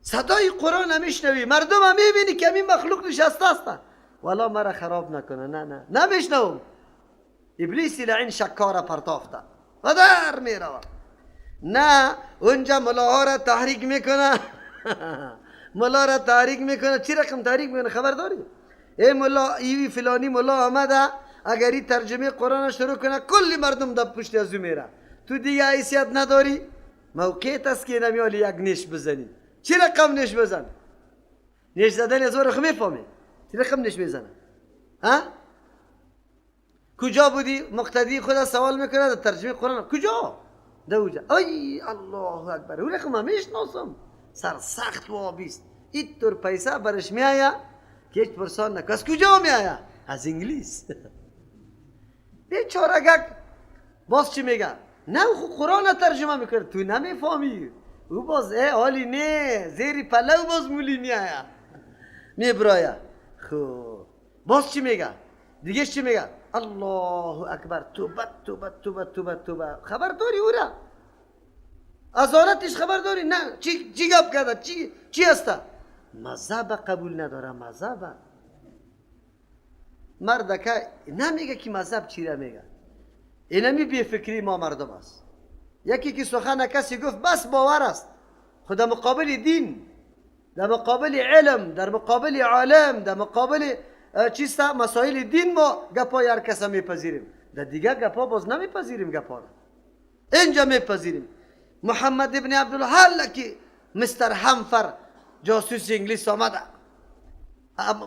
صدای قرآن نمیشنوی، مردم هم میبینی که این مخلوق نشسته است، والا مرا خراب نکنه، نه نه نمیشنوم. ابلیس لعین شکار پرتافته و در میروه. نه اونجا ملاها را تحریک میکنه. ملا را تحریک میکنه. چی رقم تحریک میکنه خبر داری؟ ای ملا، ای فلانی ملا آمده، اگر این ترجمه قرآن شروع کنه کلی مردم در پشت از او میره، تو دیگه حیثیت نداری، موقعیت است که نمیالی یک نیش بزنی. چی رقم نیش بزن؟ نیش زدن از او میفهمی چی رقم نیش میزنه؟ ها؟ کجا بودی؟ مقتدی خدا سوال میکنه در ترجمه قرآن کجا؟ در اوجا. ای الله اکبر، او رقم میشناسم، سرسخت وابیست، اینطور پیسه برش میآید که هیچ پرسان نکن. از کجا میآید؟ از انگلیس. بیچاره گک باز چی میگه؟ نه خو قرآن ترجمه میکنه، تو نمیفهمی. او باز ای حالی نه، زیر پلو باز مولی میآید میبراید. خب باز چی میگه؟ دیگه چی میگه؟ الله اکبر، توبه توبه توبه توبه توبه. خبر داری او را؟ از حالتش خبر داری؟ نه چی گپ کرده؟ چی هسته؟ مذهب قبول نداره. مذهب مردکه نمیگه که مذهب چی را میگه. اینمی بی فکری ما مردم است. یکی که سخن کسی گفت بس باور است، خدا مقابل دین، در مقابل علم، در مقابل عالم، در مقابل چیست مسائل دین ما گپای هر کس میپذیریم، در دیگه گپا باز نمیپذیریم. گپا را اینجا میپذیریم. محمد ابن عبدالوهاب که مستر همفر جاسوس انگلیس آمده،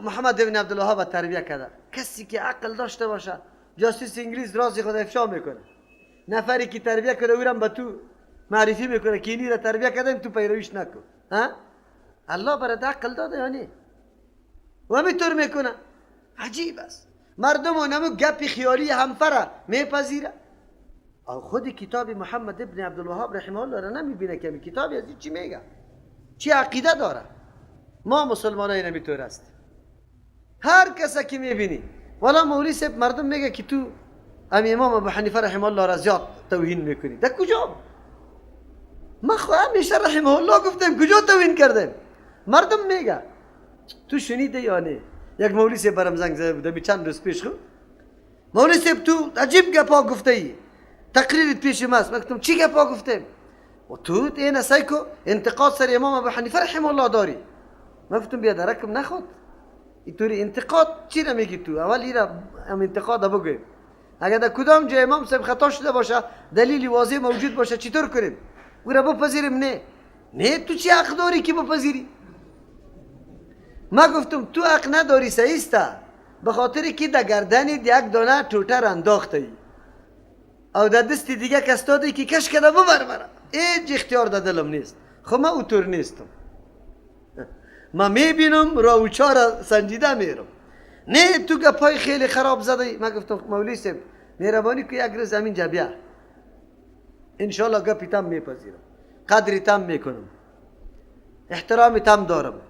محمد ابن عبدالوهاب تربیه کرده. کسی که عقل داشته باشه جاسوس انگلیس راز خود افشا میکنه. نفری که تربیه کرده او را به تو معرفی میکنه که اینی را تربیه کردن تو پیرویش نکن. ها؟ الله برات عقل داده یا نه؟ و همینطور میکنه. عجیب است. مردم اونمو گپ خیالی همفره میپذیره. او خود کتاب محمد ابن عبدالوهاب رحمه الله را نمیبینه که کتابی از چی میگه، چی عقیده داره. ما مسلمانای نمیطور است. هر کس که میبینی والا مولوی صاحب مردم میگه که تو امام ابو حنیفه رحمه الله را زیاد توهین میکنی. در کجا؟ ما خو همیشه رحمه الله گفتیم، کجا توهین کردیم؟ مردم میگه تو شنیده یا نه؟ یک مولوی صاحب برام زنگ زده بود چند روز پیش. خو مولوی صاحب تو عجیب گپا گفته ای، تقریرت پیش ماست. من گفتم چی گپا گفتم؟ و تو اینا سایکو انتقاد سر امام ابو حنیفه رحمه الله داری. من گفتم بیا درکم نخود اینطوری انتقاد چی را میگی تو؟ اول ایرا هم انتقاد بگویم. اگر در کدام جای امام صاحب خطا شده باشه، دلیل واضح موجود باشه، چطور کنیم؟ او را بپذیریم؟ نه نه، تو چی حق داری که بپذیری؟ ما گفتم تو حق نداری سعیستا، به خاطر که در گردن یک دانه توتر انداخته ای او در دست دیگه کس داده که کش کرده ببر مرا، هیچ اختیار در دلم نیست. خب من اوتور نیستم، ما میبینم راوچا را سنجیده میرم. نه تو گپای خیلی خراب زده. ما گفتم مولوی صاحب مهربانی که یک روز همینجا بیا، انشالله گپی تم میپذیرم، قدری تم میکنم، احترامی تم دارم،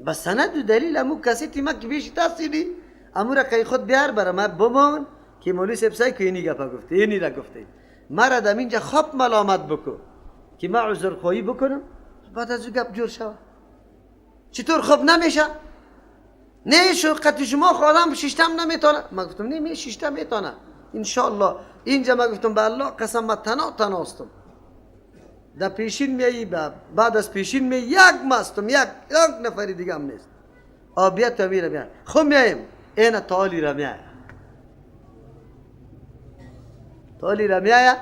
بس سند و دلیل امو کسی تیما که بیش تحصیلی امو را که خود بیار برا ما بمان که مولوی صاحب سعی که اینی گپا گفته اینی را گفته، مرا در اینجا خواب ملامت بکن که ما عذرخواهی بکنم، بعد از او گپ جور شود. چطور خوب نمیشه؟ نه شو قطع شما خودم شیشتم نمیتونه. ما گفتم نه می شیشتم میتونه انشالله. اینجا ما گفتم به الله قسم ما تنها تناستم، در پیشین میایی بعد از پیشین می یک ماستم، یک نفری دیگه هم نیست. آبیت تا میره میای خب میایم اینا تالی را میای، تالی را میای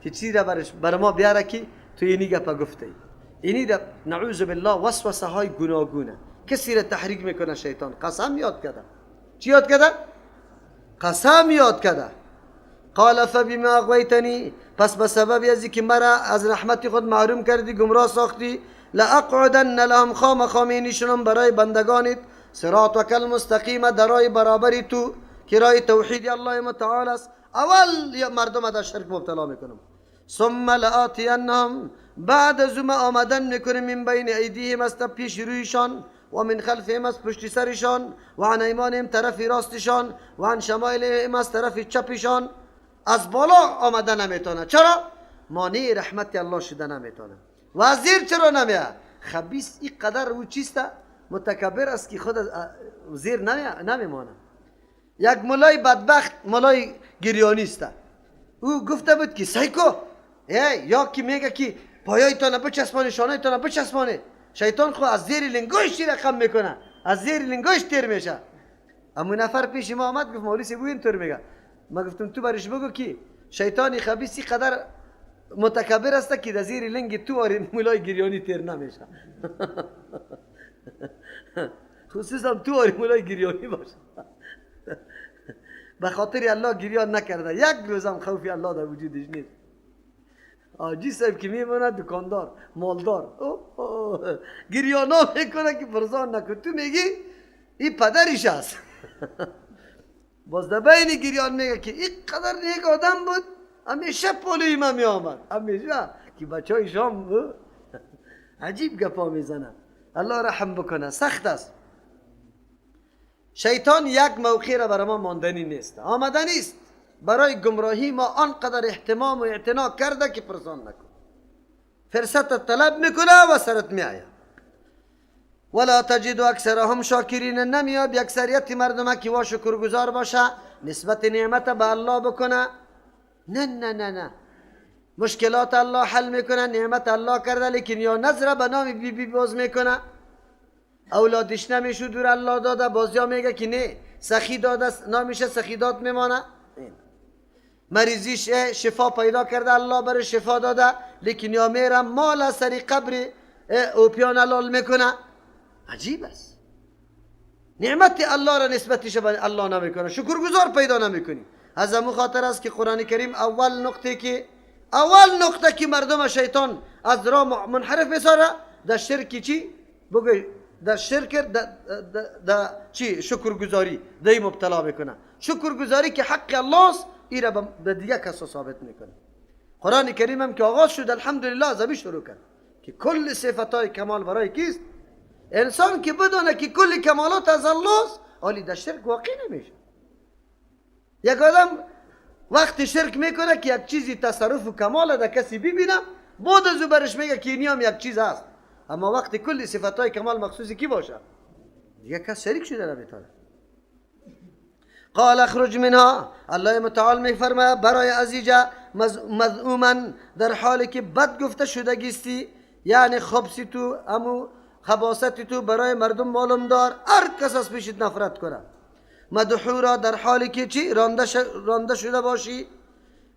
که چی را بر ما بیاره که تو اینی گپا گفته ای. اینی را نعوذ بالله وسوسه های گوناگونه کسی را تحریک میکنه شیطان. قسم یاد کرده. چی یاد کرده؟ قسم یاد کرده. قال فبما اغویتنی، پس به سبب از که مرا از رحمت خود محروم کردی، گمراه ساختی، لاقعدن لهم خامخا می نشینم برای بندگانت صراطک المستقیم، درای برابری تو که رای توحید الله متعال است. اول مردم در شرک مبتلا میکنم. ثم لآتینهم، بعد از ما آمدن میکنیم، من بین ایدیهم از پیش رویشان، و من خلفهم از پشت سرشان، و عن ایمانهم طرف راستشان، و عن شمایلهم از طرف چپشان. از بالا آمده نمیتونه. چرا؟ مانع رحمت الله شده نمیتونه. وزیر چرا نمیاد؟ خبیث اینقدر او چیست متکبر است که خود زیر نمیمانه. یک ملای بدبخت، ملای گریانیست، او گفته بود که سیکو یا که میگه که پایایتان بچسبانه، شانایتان بچسبانه. شیطان خو از زیر لنگاش رقم میکنه، از زیر لنگاش تیر میشه. اما نفر پیش ما آمد گفت مولوی صاحب اینطور میگه. ما گفتم تو برش بگو که شیطان خبیث قدر متکبر است که در زیر لنگ تو آره مولای گریانی تیر نمیشه. خصوصا تو آره مولای گریانی باشه. به خاطر الله گریان نکرده، یک روزم خوف الله در وجودش نیست. آجی صاحب که میمونه دکاندار مالدار گریانا میکنه که فرزان نکن، تو میگی این پدرش است. باز در بین گریان میگه که اینقدر نیک آدم بود، همیشه پولوی من میآمد، همیشه که بچه های شام بود. عجیب گپا میزنه. الله رحم بکنه، سخت است. شیطان یک موقع را برای ما ماندنی نیست، آمده نیست برای گمراهی ما آنقدر اهتمام و اعتنا کرده که پرسان نکن. فرصت طلب میکنه و سرت میآید. ولا تجد اکثرهم شاکرین، نمیاب اکثریت مردم که وا شکرگزار باشه، نسبت نعمت به الله بکنه. نه نه نه نه، مشکلات الله حل میکنه، نعمت الله کرده، لیکن یا نظر به نام بی بی باز میکنه، اولادش نمیشه دور الله داده، بازیا میگه که نه سخی داده نمیشه، سخی داد میمانه. مریضیش شفا پیدا کرده، الله برای شفا داده، لیکن یا میره مال سری قبر اوپیان لال میکنه. عجیب است. نعمت الله را نسبتش به الله نمیکنه، شکرگزار پیدا نمیکنی. از همون خاطر است که قرآن کریم اول نقطه که مردم شیطان از راه منحرف میساره در شرک چی؟ بگو در شرک در چی؟ شکرگزاری دی مبتلا میکنه. شکرگزاری که حق الله است، ای را به دیگه کسا ثابت میکنه. قرآن کریم هم که آغاز شد الحمدلله از ابی شروع کرد که کل صفتهای کمال برای کیست؟ انسان که بدونه که کل کمالات از الله است، حالی در شرک واقع نمیشه. یک آدم وقتی شرک میکنه که یک چیزی تصرف و کمال در کسی ببینه، بعد از او برش میگه که اینی هم یک چیز هست. اما وقتی کل صفتهای کمال مخصوص کی باشه، دیگه کس شریک شده نمیتونه. قال اخرج منها، الله متعال میفرماید برای ازیجا مذعوما، در حالی که بد گفته شدگیستی، یعنی خبثی تو، امو خباثت تو برای مردم معلوم دار، هر کس از پیشت نفرت کنه. مدحورا، در حالی که چی؟ رانده شده باشی.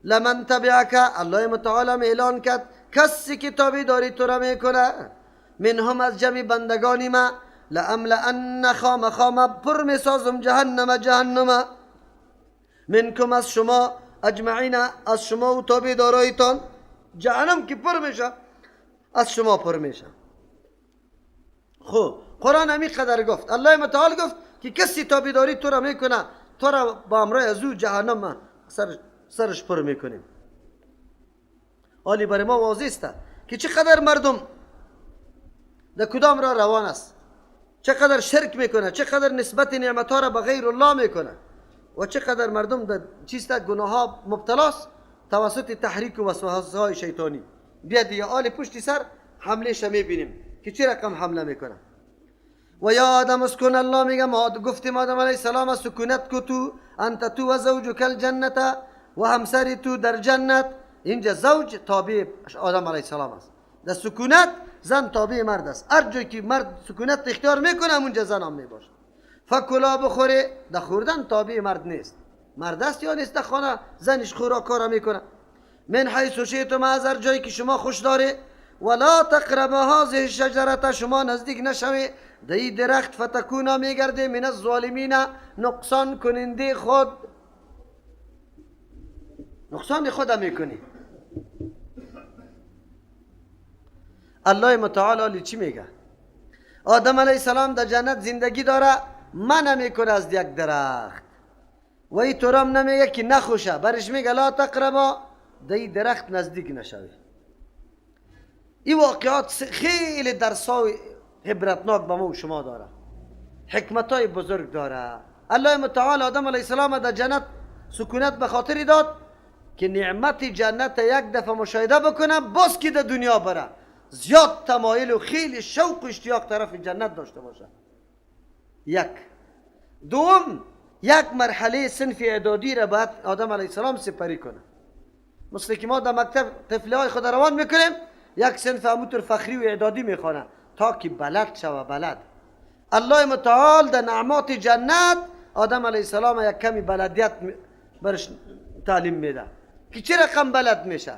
لمن تبعک، الله متعال اعلان کرد کسی که تابعداری تو را میکنه، منهم از جمع بندگانی ما، لأملأن خامخام پر میسازم جهنم جهنم، منکم از شما، اجمعین از شما و تابعدارایتان، جهنم که پر میشه از شما پر میشه. خب قرآن همی قدر گفت، الله متعال گفت که کسی تابعداری تو را میکنه، تو را با امرای از او جهنم سرش پر میکنیم. حالی برای ما واضح است که چقدر مردم در کدام را روان است، چقدر شرک میکنه، چقدر نسبت نعمتها را به غیر الله میکنه، و چقدر مردم در چیست گناه ها مبتلاست توسط تحریک و وسوسه های شیطانی. بیا دیگه آل پشتی سر حمله میبینیم که چه رقم حمله میکنه. و یا آدم اسکن، الله میگه ما گفتیم آدم علیه السلام سکونت کو تو، انت تو و زوجک الجنت، و همسری تو در جنت. اینجا زوج تابع آدم علیه السلام است، در سکونت زن تابع مرد است. هر جایی که مرد سکونت اختیار میکنه همونجا زن هم میباشه. فکلا بخوره، در خوردن تابع مرد نیست، مرد است یا نیست در خانه زنش خوراک کار میکنه. من حیث شئتم، از هر جایی که شما خوش داره. ولا تقرب هذه الشجره، شما نزدیک نشوی دی درخت، فتکونا میگرده من الظالمین، نقصان کننده خود، نقصان خود میکنی. الله متعال چی میگه؟ آدم علیه السلام در جنت زندگی داره، منع میکنه از یک درخت و ای تورم نمیگه که نخوشه، برش میگه لا تقربا، دی درخت نزدیک نشوی. این واقعات خیلی درسای عبرتناک به ما و شما داره، حکمتای بزرگ داره. الله متعال آدم علیه السلام در جنت سکونت به خاطری داد که نعمت جنت یک دفعه مشاهده بکنه، باز که در دنیا بره. زیاد تمایل و خیلی شوق و اشتیاق طرف جنت داشته باشه. یک. دوم، یک مرحله صنف اعدادی را باید آدم علیه السلام سپری کنه. مثل که ما در مکتب طفله های خود روان میکنیم، یک صنف همونطور فخری و اعدادی میخوانه تا که بلد شوه. بلد الله متعال در نعمات جنت آدم علیه السلام یک کمی بلدیت برش تعلیم میده که چه رقم بلد میشه.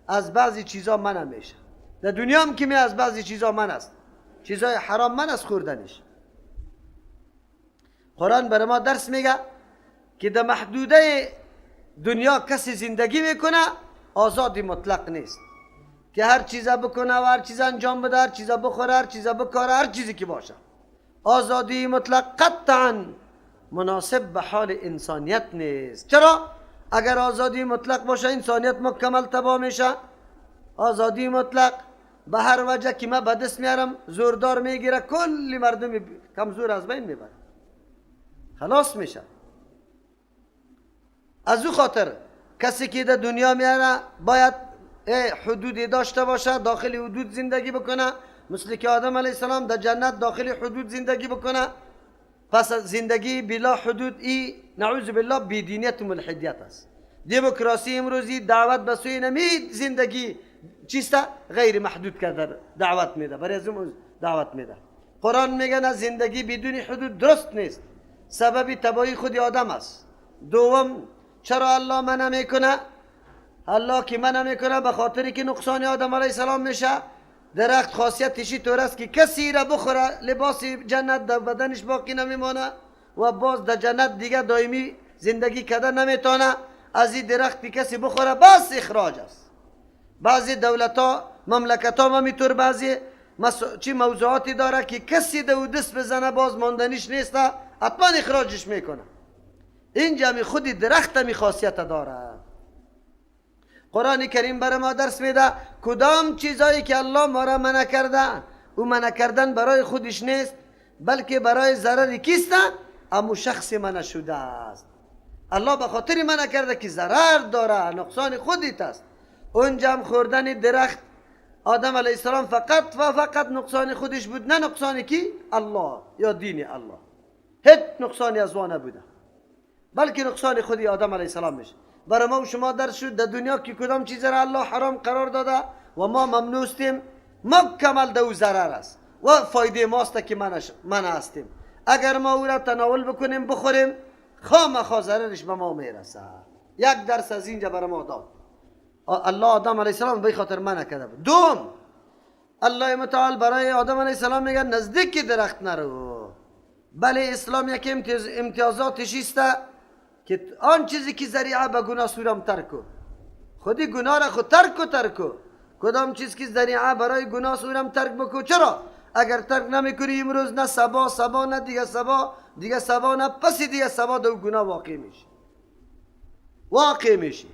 از بعضی چیزا منع میشه. در دنیا هم که می از بعضی چیزا من است، چیزای حرام من از خوردنش. قرآن برای ما درس میگه که در محدوده دنیا کسی زندگی میکنه آزادی مطلق نیست که هر چیزا بکنه و هر چیز انجام بده، هر چیزا بخوره، هر چیزا بکاره، هر چیزی که باشه. آزادی مطلق قطعا مناسب به حال انسانیت نیست. چرا؟ اگر آزادی مطلق باشه انسانیت مکمل تباه میشه. آزادی مطلق به هر وجه که ما به دست میارم زوردار میگیره، کلی مردم کمزور از بین میبره، خلاص میشه. از او خاطر کسی که در دنیا میاره باید حدودی داشته باشه، داخل حدود زندگی بکنه، مثل که آدم علیه السلام در جنت داخل حدود زندگی بکنه. پس زندگی بلا حدود ای نعوذ بالله بیدینیت و ملحدیت است. دموکراسی امروزی دعوت به سوی نمید زندگی چیست؟ غیر محدود کرده دعوت میده، برای از اون دعوت میده. قرآن میگه نه، زندگی بدون حدود درست نیست، سبب تباهی خود آدم است. دوم، چرا الله منع میکنه؟ الله که منع میکنه به خاطری که نقصان آدم علیه السلام میشه. درخت خاصیتش طور است که کسی را بخوره لباس جنت در بدنش باقی نمیمانه و باز در جنت دیگه دائمی زندگی کرده نمیتونه. از این درخت کسی بخوره بس اخراج است. بعضی دولت ها مملکت ها میتور بعضی چی موضوعاتی داره که کسی دو دست بزنه باز ماندنیش نیست، حتما اخراجش میکنه. اینجا می خودی درخت می خاصیت داره. قرآن کریم برای ما درس میده کدام چیزایی که الله ما را منع کرده، او منع کردن برای خودش نیست بلکه برای ضرر کیست؟ امو شخص منع شده است. الله به خاطر منع کرده که ضرر داره، نقصان خودت است. اونجا هم خوردن درخت آدم علیه السلام فقط و فقط نقصان خودش بود، نه نقصان کی؟ الله یا دین الله. هیچ نقصانی از او نبوده، بلکه نقصان خودی آدم علیه السلام میشه. برای ما و شما درس شد در دنیا که کدام چیز را الله حرام قرار داده و ما ممنوع هستیم، مکمل دو ضرر است و فایده ماست که من هستیم. اگر ما او را تناول بکنیم بخوریم، خامخا ضررش به ما میرسه. یک درس از اینجا برای ما داد الله آدم علیه السلام به خاطر منع کرده بود. دوم، الله متعال برای آدم علیه السلام میگه نزدیک درخت نرو. بله اسلام یک امتیازاتش است که آن چیزی که ذریعه به گناه سورم ترک کو، خودی گناه را خود ترک کو، ترک کو. کدام چیز که ذریعه برای گناه سورم ترک بکو. چرا؟ اگر ترک نمیکنی امروز نه سبا، سبا نه دیگه سبا، دیگه سبا نه پس دیگه سبا دو گناه واقع میشه، واقع میشه.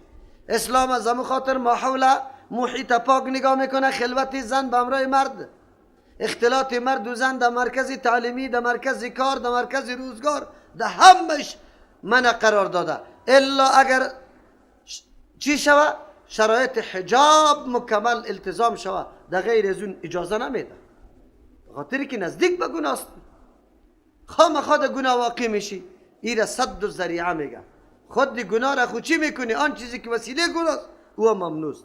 اسلام از همون خاطر ماحول محیط پاک نگاه میکنه. خلوت زن به همراه مرد، اختلاط مرد و زن در مرکز تعلیمی، در مرکز کار، در مرکز روزگار، در همش منع قرار داده، الا اگر چی شوه؟ شرایط حجاب مکمل التزام شوه، در غیر از اون اجازه نمیده، خاطری که نزدیک به گناه است، خامخا در گناه واقع میشی. ایره صد و ذریعه میگه. خود گناه را خود چی میکنی؟ آن چیزی که وسیله گناه است او ممنوع است.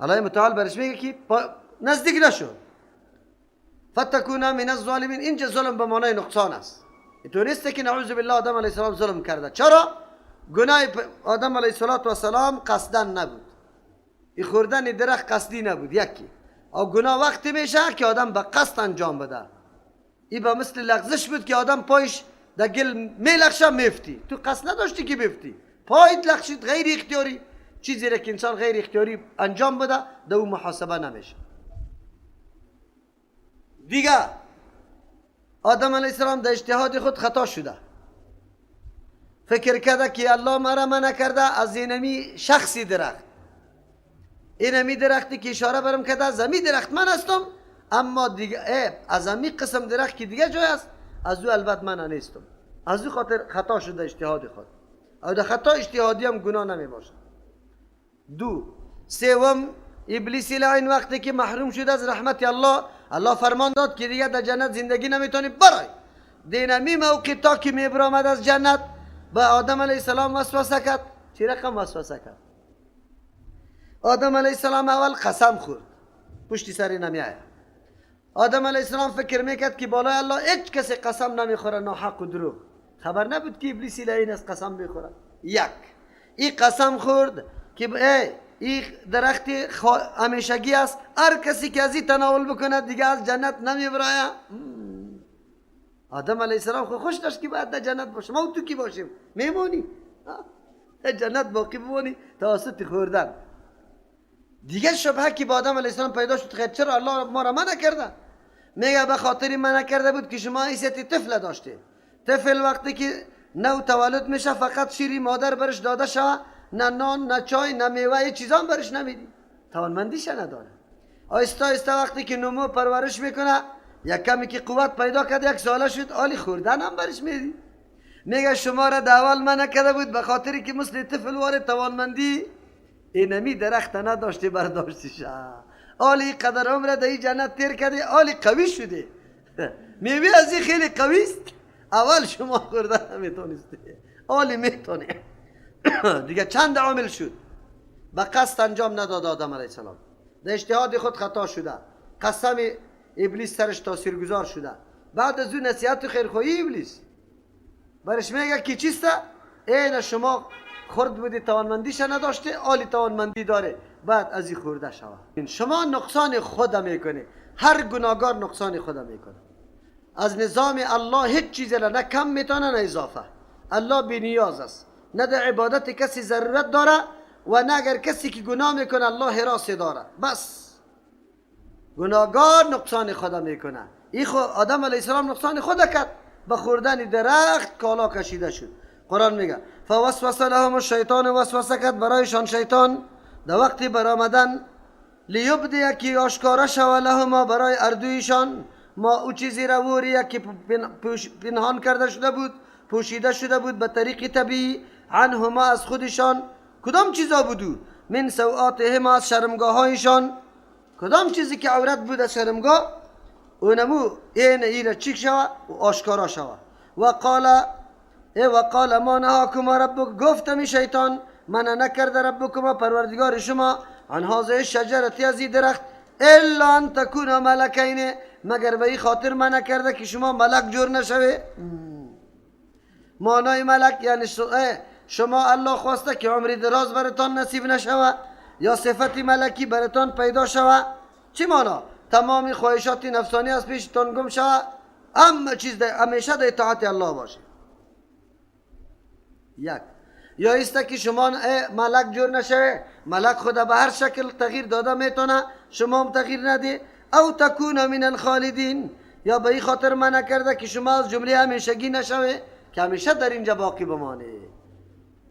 الله متعال برش میگه که نزدیک نشو، فتکونا من الظالمین. اینجا ظلم به معنای نقصان است. تو نیست که نعوذ بالله آدم علیه السلام ظلم کرده. چرا؟ گناه آدم علیه السلام قصدن نبود، ای خوردن درخت قصدی نبود یکی. او گناه وقتی میشه که آدم به قصد انجام بده. ای به مثل لغزش بود که آدم پایش در گل میلخشه میفتی، تو قصد نداشتی که بیفتی، پایت لغشید غیر اختیاری. چیزی را که انسان غیر اختیاری انجام بده در او محاسبه نمیشه. دیگه آدم علیه السلام در اجتهاد خود خطا شده، فکر کرده که الله مرا منع کرده از اینمی شخصی درخت، اینمی درختی که اشاره برم کرده از امی درخت من هستم، اما دیگه از امی قسم درخت که دیگه جای است از او البته من نیستم. از او خاطر خطا شده اجتهاد خود. او در خطا اجتهادی هم گناه نمی باشه. دو. سوم، ابلیس لعین وقتی که محروم شد از رحمت الله، الله فرمان داد که دیگه در جنت زندگی نمیتونی برای. دینمی موقع تا که میبرآمد از جنت به آدم علیه السلام وسوسه کرد. چی رقم وسوسه کرد؟ آدم علیه السلام اول قسم خورد، پشتی سری نمیآید. آدم علیه السلام فکر میکرد که بالای الله هیچ کسی قسم نمیخوره، ناحق و دروغ. خبر نبود که ابلیس لعین از قسم میخوره. یک این قسم خورد که ای این درخت همیشگی است، هر کسی که از این تناول بکنه دیگه از جنت نمیبرایه. آدم علیه السلام خو خوش داشت که باید در جنت باشه، ما تو کی باشیم میمونی در جنت باقی بمونی توسط خوردن. دیگه شبهه که با آدم علیه السلام پیدا شد، خیر چرا الله ما را منع کرده؟ میگه به خاطر منع کرده بود که شما حیثیت طفل داشته. طفل وقتی که نو تولد میشه فقط شیری مادر برش داده شوه، نه نان نه چای نه میوه، چیزا هم برش نمیدی، توانمندیش نداره. آهسته آهسته وقتی که نمو پرورش میکنه، یک کمی که قوت پیدا کرد، یک ساله شد، آلی خوردن هم برش میدی. میگه شما را اول منع کرده بود به خاطری که مثل طفل وار توانمندی اینمی درخت نداشتی برداشتی شه. آلی قدر عمر در این جنت تیر کرده، آلی قوی شده، میوه از این خیلی قوی است. اول شما خوردن نمیتونستی، آلی میتونه. دیگه چند عامل شد به قصد انجام نداد آدم علیه السلام، در اجتهاد خود خطا شده، قسم ابلیس سرش تاثیرگذار شده. بعد از اون نصیحت خیرخواهی ابلیس برش میگه که چیسته؟ این شما خرد بودی توانمندیش نداشته، آلی توانمندی داره، بعد از این خورده شوه. شما نقصان خود میکنی، هر گناهگار نقصان خود میکنه. از نظام الله هیچ چیزی را نه کم میتونه نه اضافه. الله بی نیاز است، نه در عبادت کسی ضرورت داره و نه اگر کسی که گناه میکنه الله حراس داره. بس گناهگار نقصان خود میکنه. این خو آدم علیه السلام نقصان خود کرد، به خوردن درخت کالا کشیده شد. قرآن میگه فوسوس لهم الشیطان، وسوسه کرد برایشان شیطان در وقتی برآمدن، لیبدی که آشکارا شوه لهما برای اردویشان، ما او چیزی را وریه که پنهان کرده شده بود، پوشیده شده بود به طریق طبیعی، عنهما از خودشان. کدام چیزا بودو؟ من سوآتهما از شرمگاه هایشان. کدام چیزی که عورت بود از شرمگاه اونمو این ایره چیک شوه و آشکارا شوه. وقال ما نهاکما ربک، گفتمی شیطان من نکرده ربکما پروردگار شما عن هذه الشجرة از این درخت الا ان تکونا ملکین، مگر به این خاطر من نکرده که شما ملک جور نشوه. معنای ملک یعنی شما الله خواسته که عمری دراز براتان نصیب نشوه یا صفت ملکی براتان پیدا شوه. چی مانا؟ تمام خواهشات نفسانی از پیشتان گم شوه، همه چیز همیشه در اطاعت الله باشه. یک یا ایسته که شما ملک جور نشوه، ملک خدا به هر شکل تغییر داده میتونه، شما هم تغییر ندی. او تکون من الخالدین، یا به این خاطر منع کرده که شما از جمله همیشگی نشوه که همیشه در اینجا باقی بمانه.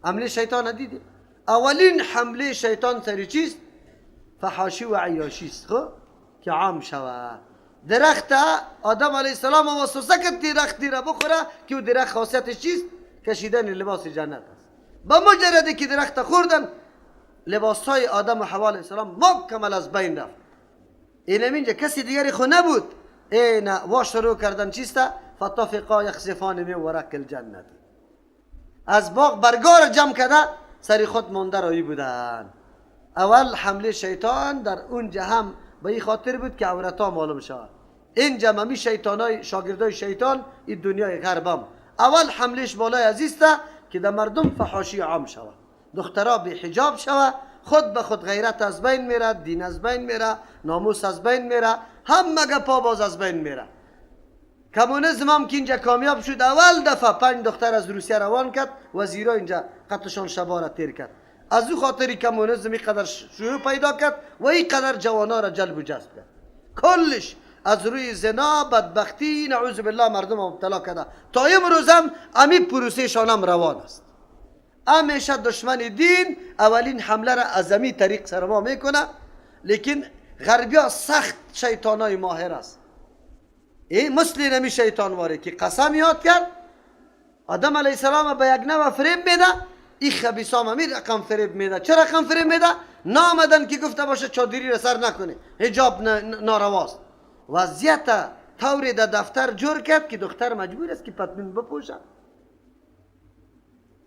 حمله شیطان دیدی؟ اولین حمله شیطان سری چیست؟ فحاشی و عیاشی است، خب که عام شوه. درخت آدم علیه السلام وسوسه کرد درختی را بخوره که او درخت خاصیتش چیست؟ کشیدن لباس جنت است. با مجردی که درخت خوردن لباس های آدم و حوا علیه السلام مکمل از بین رفت. اینم اینجا کسی دیگری خو نبود. این وا شروع کردن چیست؟ فطفقا یخسفان من ورق الجنت، از باغ برگار جمع کرده سری خود مانده رایی بودن. اول حمله شیطان در اونجا هم به این خاطر بود که عورت‌ها معلوم شود. اینجا همی شیطانای شاگردای شیطان این دنیای غربم اول حملهش بالای عزیزته که در مردم فحاشی عام شود، دخترها بی حجاب شود، خود به خود غیرت از بین میره، دین از بین میره، ناموس از بین میره، همه گپا باز از بین میره. کمونیسم هم که اینجا کامیاب شد، اول دفعه 5 دختر از روسیه روان کرد، وزیرا اینجا قتلشان شبا را تیر کرد. از او خاطری کمونیسم اینقدر شیوع پیدا کرد و اینقدر جوانا را جلب و جذب کرد. کلش از روی زنا، بدبختی، نعوذ بالله مردم مبتلا کرده. تا امروز هم امی پروسه شان هم روان است. همیشه دشمن دین اولین حمله را از امی طریق سر ما میکنه، لیکن غربیا سخت شیطانای ماهر است. این مثل نمی شیطان واره که قسم یاد کرد آدم علیه السلام به یک نوع فریب میده، این خبیث هم همی رقم فریب میده. چه رقم فریب میده؟ نامدن که گفته باشه چادری را سر نکنه، حجاب نارواست. وضعیت طوری در دفتر جور کرد که دختر مجبور است که پتلون بپوشه،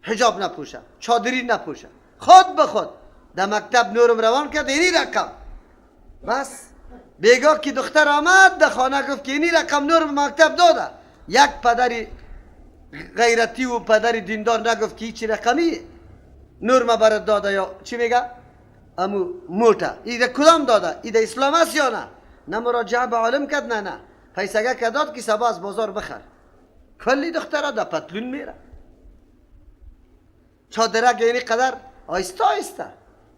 حجاب نپوشه، چادری نپوشه. خود به خود در مکتب نورم روان کرد اینی رقم. بس بیگاه که دختر آمد در خانه گفت که اینی رقم نورم مکتب داده. یک پدر غیرتی و پدر دیندار نگفت که هیچ رقمی نورم برات داده یا چی میگه؟ امو موته ایده کدام داده؟ ایده اسلام است یا نه؟ نه مراجعه به عالم کرد، نه نه پیسگه که داد که صبا از بازار بخر. کلی دخترها در پتلون میره، چادرک یعنی قدر آیسته آیسته.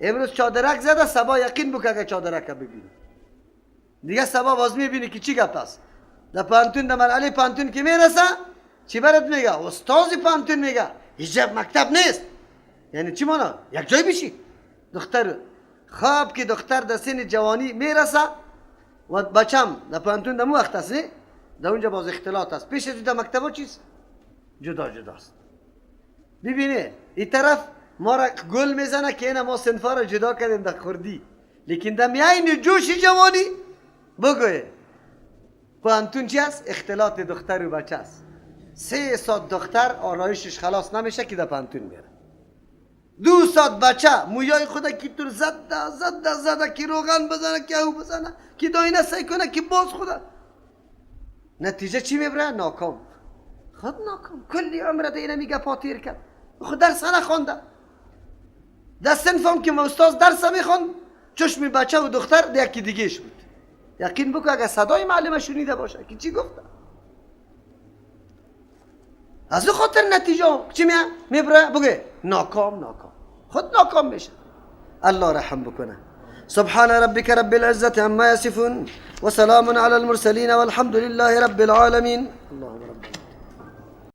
امروز چادرک زده، صبا یقین بکن که چادرک ببینی دیگه، صبا باز میبینی که چی گپ است. در پانتون، در مرحله پانتون که میرسه چی برات میگه؟ استاد پانتون میگه حجاب مکتب نیست. یعنی چی مانا؟ یک جای بشی دختر. خواب که دختر در سن جوانی میرسه و بچم در پانتون در مو وقت است، نه در اونجا باز اختلاط است. پیش از در مکتب چیز جدا جداست. ببینه این طرف ما را گل میزنه که اینا ما صنفا را جدا کردیم در خردی، لیکن در میان جوش جوانی بگوی پانتون چی است؟ اختلاط دختر و بچه است. 3 ساعت دختر آرایشش خلاص نمیشه که در پانتون میره. 2 ساعت بچه مویای خود کی تور زده زده زده که روغن بزنه، که او بزنه، که داینه سعی کنه، که باز خوده. نتیجه چی میبره؟ ناکام. خود ناکام. کلی عمره ده میگه پاتیر کرد، خود درس نخوانده. در صنفم که استاد درس میخوند چشم بچه و دختر یکی دیگهش بود. یقین بکن اگه صدای معلمه شنیده باشه که چی گفته. از او خاطر نتیجه چی میبره؟ بگه ناکام ناکام، خود ناکام میشه. الله رحم بکنه. سبحان ربك رب العزة عما يصفون وسلام على المرسلين والحمد لله رب العالمين. اللهم